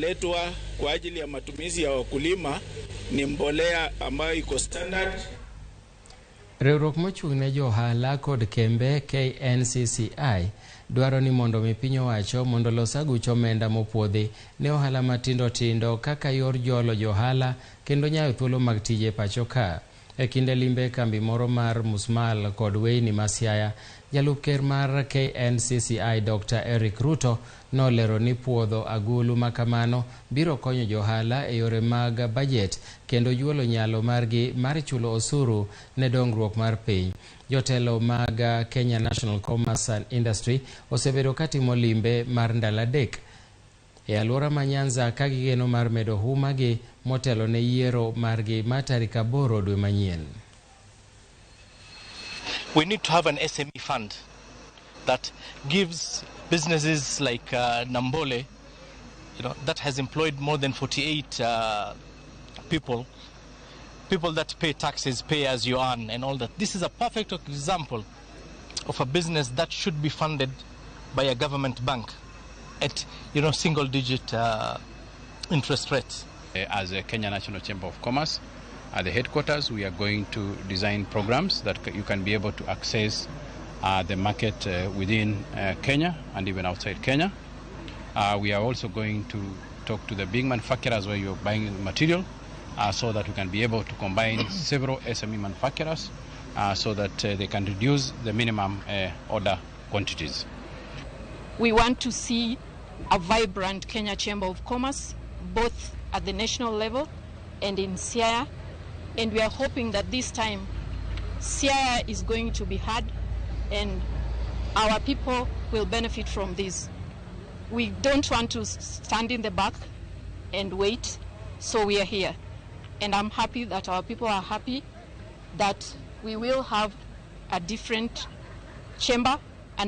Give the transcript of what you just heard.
inaletwa kwa ajili ya matumizi ya wakulima ni mbolea ambayo iko standard. Riwruok mochung' ne jo ohala kod kembe KNCCI dwaro ni mondo mi piny owacho mondo olos aguch omenda mopuodhi ne ohala matindo tindo kaka yor jolo jo ohala kendo nyayo thuolo mag tije pacho ka. E kinde limbe kambi moro mar musmal kod weyni ma Siaya, jalup ker mar KNCCI Dr. Eric Ruto nolero ni puodho agulu makamano biro konyo jo ohala e yore mag bajet kendo juolo nyalo margi mar chulo osuru ne dongruok mar piny. Jotelo mag Kenya National Commerce and Industry osebedo katimo limbe mar ndalo 3 e alwora ma Nyanza ka gigeno mar medo huma gi motelo ne yiero margi ma tarik 8 dwe manyien. We need to have an SME fund that gives businesses like Nambole, that has employed more than 48 people, people that pay taxes, pay as you earn and all that. This is a perfect example of a business that should be funded by a government bank at single digit interest rates. As a Kenya National Chamber of Commerce, at the headquarters, we are going to design programs that you can be able to access the market within Kenya and even outside Kenya. We are also going to talk to the big manufacturers where you're buying material so that we can be able to combine several SME manufacturers so that they can reduce the minimum order quantities. We want to see a vibrant Kenya Chamber of Commerce, both at the national level and in Siaya, and we are hoping that this time Siaya is going to be heard and our people will benefit from this. We don't want to stand in the back and wait, so we are here. And I'm happy that our people are happy that we will have a different chamber.